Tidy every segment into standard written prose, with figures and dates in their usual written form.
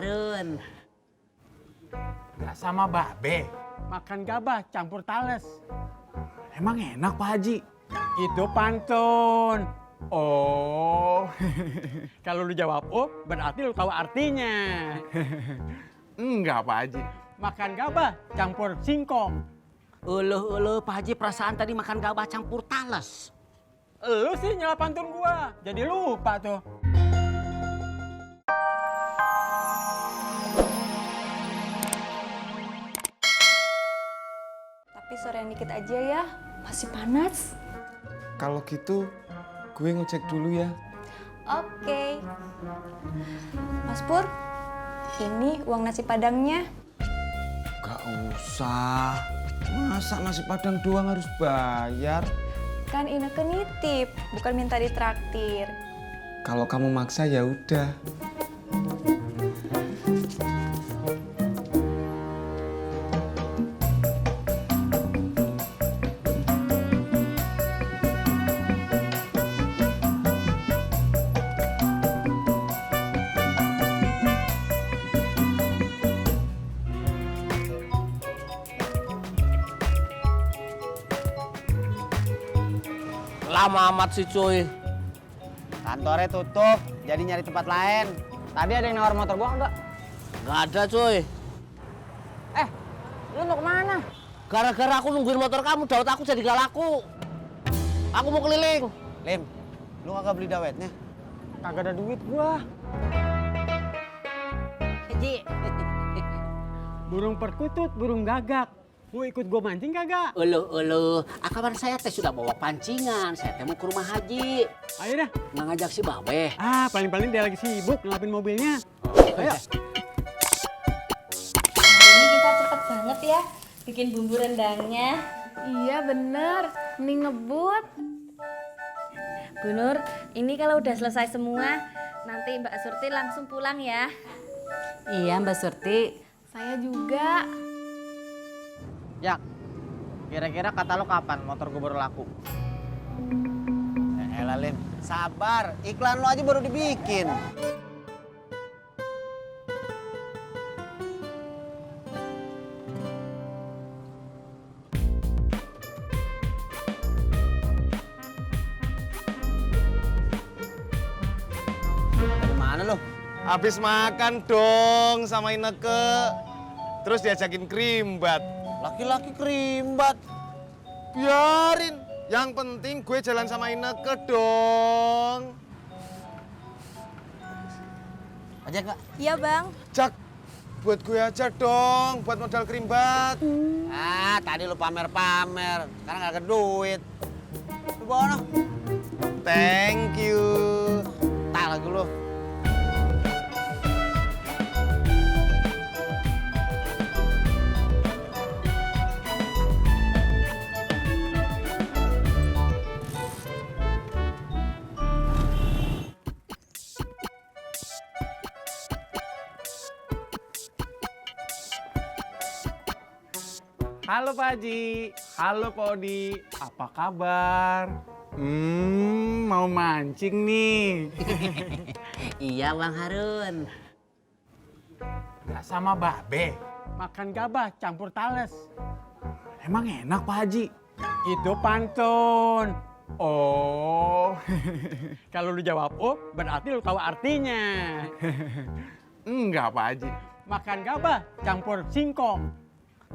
Harun? Nggak sama babe. Makan gabah campur tales. Emang enak Pak Haji? Itu pantun. Oh, Kalau lu jawab oh, berarti lu tahu artinya. enggak Pak Haji. Makan gabah campur singkong. Uluh, Pak Haji perasaan tadi makan gabah campur tales. Lu sih nyala pantun gua, jadi lupa tuh. Tapi sorean dikit aja ya, masih panas. Kalau gitu, gue ngecek dulu ya. Oke. Mas Pur, ini uang nasi padangnya. Gak usah. Masa nasi padang doang harus bayar? Kan Ineke nitip, bukan minta ditraktir. Kalau kamu maksa ya udah. Lama amat sih cuy. Kantornya tutup, jadi nyari tempat lain. Tadi ada yang nawar motor gua enggak? Nggak ada cuy. Lu mau kemana? Gara-gara aku nungguin motor kamu, dawet aku jadi gak laku. Aku mau keliling. Lim, lu kagak beli dawetnya? Kagak ada duit gua. Haji. Burung perkutut, burung gagak. Mau ikut gua mancing kagak? Uluh, kawan saya teh sudah bawa pancingan. Saya teh mau ke rumah Haji. Ayo dah. Nggak ngajak si Babe. Paling-paling dia lagi sibuk ngelapin mobilnya. Ayo. Ini kita cepet banget ya, bikin bumbu rendangnya. Iya bener, mending ngebut. Bu Nur, ini kalau udah selesai semua, nanti Mbak Surti langsung pulang ya. Iya Mbak Surti. Saya juga. Jak, kira-kira kata lu kapan motor gua baru laku? Elah Lim, sabar. Iklan lu aja baru dibikin. Dari mana lu? Habis makan dong sama Ineke. Terus diajakin kerimbat. Laki-laki kerimbat. Biarin. Yang penting gue jalan sama Ineke dong. Aja enggak? Iya Bang. Jak, buat gue aja dong, buat modal kerimbat. Tadi lu pamer-pamer, sekarang gak ada duit. Lu bawa noh. Thank you. Tak lagi lu. Halo Pak Haji. Halo Pak Odi. Apa kabar? Mau mancing nih. Iya Bang Harun. Nggak sama babe. Makan gabah campur tales. Emang enak Pak Haji? Itu pantun. Oh, Kalau lu jawab oh, berarti lu tahu artinya. enggak Pak Haji. Makan gabah campur singkong.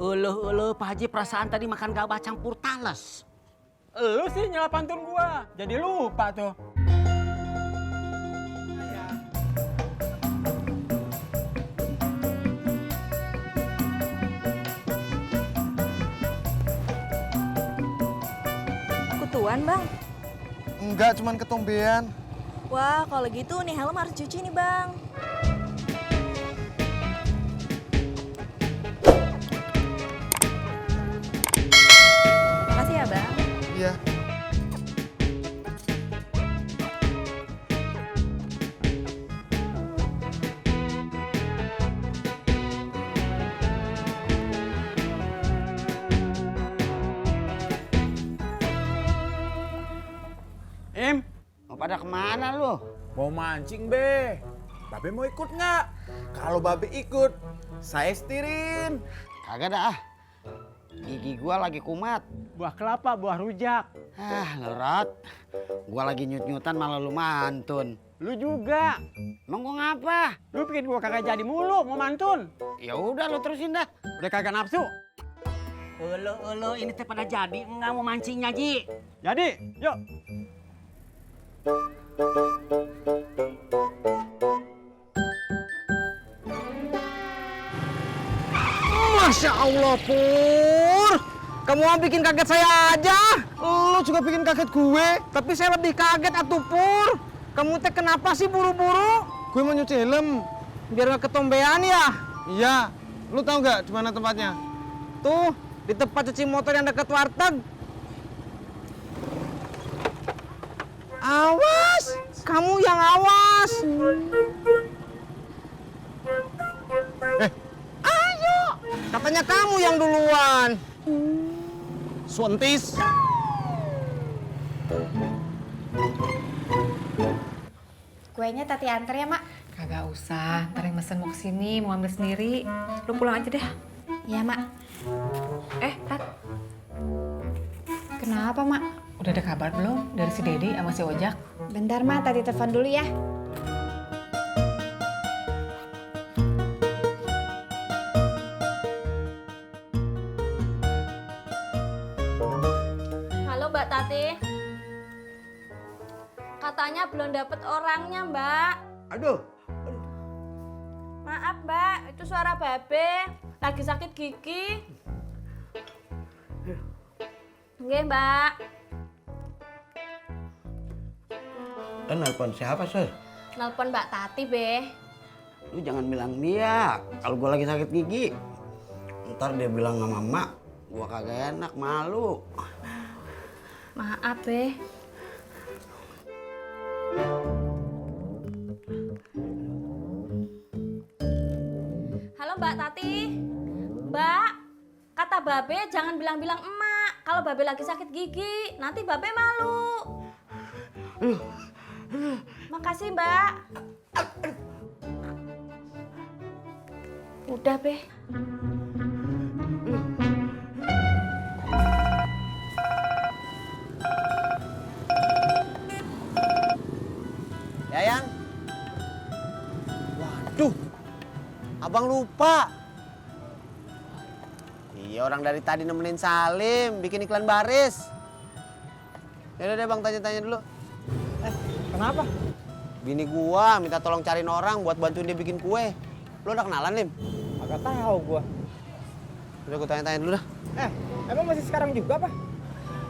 Uluh, Pak Haji perasaan tadi makan gabah campur tales. Lu sih nyala pantun gua, jadi lupa tuh. Kutuan Bang. Enggak, cuman ketombean. Wah, kalau gitu nih helm harus cuci nih Bang. Makasih ya Bang. Iya. Im, Mau pada kemana lu? Mau mancing be. Babe mau ikut nggak? Kalau Babe ikut, saya setirin. Kagak dah. Gigi gua lagi kumat. Buah kelapa, buah rujak. Lerat. Gua lagi nyut-nyutan malah lu mantun. Lu juga. Emang gua ngapa? Lu bikin gua kagak jadi mulu mau mantun. Ya udah lu terusin dah. Udah kagak nafsu. Elo, ini teh pada jadi enggak mau mancingnya, Ji. Jadi, yuk. Masya Allah, Pur. Kamu mau bikin kaget saya aja. Lu juga bikin kaget gue. Tapi saya lebih kaget atuh, Pur. Kamu teh kenapa sih buru-buru? Gue mau nyuci helm. Biar nggak ketombean ya? Iya. Lu tahu nggak di mana tempatnya? Tuh, di tempat cuci motor yang dekat warteg. Awas! Kamu yang awas! Ayo! Katanya kamu yang duluan. Suentis. Kuenya Tati anter ya, Mak? Kagak usah, ntar yang mesen mau kesini, mau ambil sendiri. Lu pulang aja deh. Iya, Mak. Tat. Kenapa, Mak? Udah ada kabar belum dari si Dedi sama si Ojak? Bentar, Mak. Tati telepon dulu ya. Halo, Mbak Tati. Katanya belum dapet orangnya, Mbak. Aduh, Maaf, Mbak. Itu suara Babe. Lagi sakit gigi. Nggih, Mbak. Nelpon siapa, Sur? Nelpon Mbak Tati, Be. Lu jangan bilang dia kalau gua lagi sakit gigi. Ntar dia bilang sama emak, gua kagak enak, malu. Maaf, Be. Halo, Mbak Tati. Mbak, kata Babe jangan bilang-bilang emak kalau Babe lagi sakit gigi. Nanti Babe malu. Makasih, Mbak. Udah, Be. Yayang. Waduh. Abang lupa. Iya, orang dari tadi nemenin Salim bikin iklan baris. Yaudah deh Bang, tanya-tanya dulu. Kenapa? Bini gua minta tolong cariin orang buat bantuin dia bikin kue. Lu udah kenalan, Lim? Agak tahu gua. Udah gua tanya-tanya dulu dah. Emang masih sekarang juga, Pak?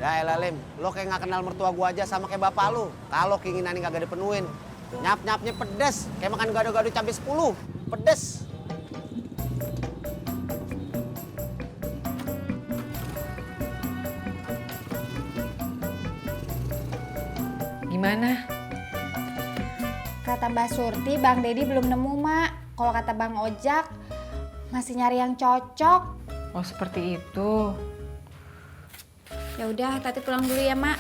Ya elah, Lim. Lo kayak nggak kenal mertua gua aja sama kayak bapak lu. Kalau keinginan kagak dipenuhin. Nyap-nyapnya pedes. Kayak makan gado-gado cabai 10. Pedes. Gimana? Kata Mbak Surti, Bang Dedi belum nemu, Mak. Kalau kata Bang Ojak, masih nyari yang cocok. Oh, seperti itu. Ya udah, Tati pulang dulu ya, Mak.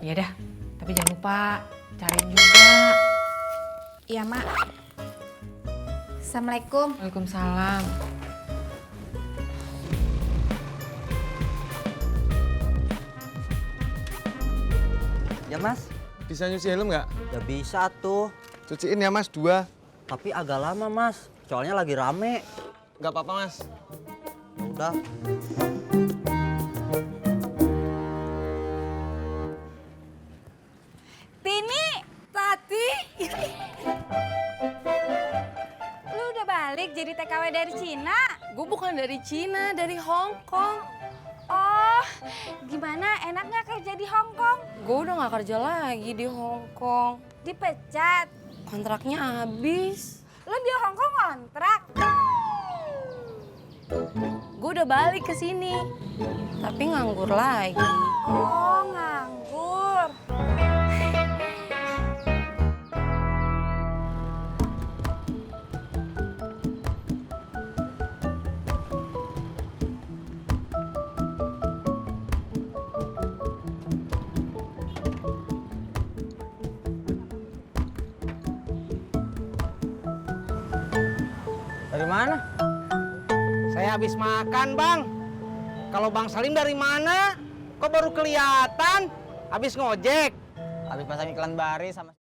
Iya dah, tapi jangan lupa cariin juga. Iya, Mak. Assalamualaikum. Waalaikumsalam. ya Mas, Bisa nyuci helm nggak? ya bisa tuh. Cuciin ya, Mas, 2. Tapi agak lama Mas, soalnya lagi rame. Nggak apa-apa, Mas. Ya udah. Tini, Tati. Lu udah balik jadi TKW dari Cina? Gue bukan dari Cina, dari Hong Kong. Oh, gimana? Enak nggak kerja di Hong Kong? Gue udah gak kerja lagi di Hong Kong. Dipecat. Kontraknya habis. Lu di Hong Kong kontrak? Gue udah balik ke sini, tapi nganggur lagi. Oh, nganggur. Dari mana? Saya habis makan, Bang. Kalau Bang Salim dari mana? Kok baru kelihatan? Habis ngojek. Habis pasang iklan baris sama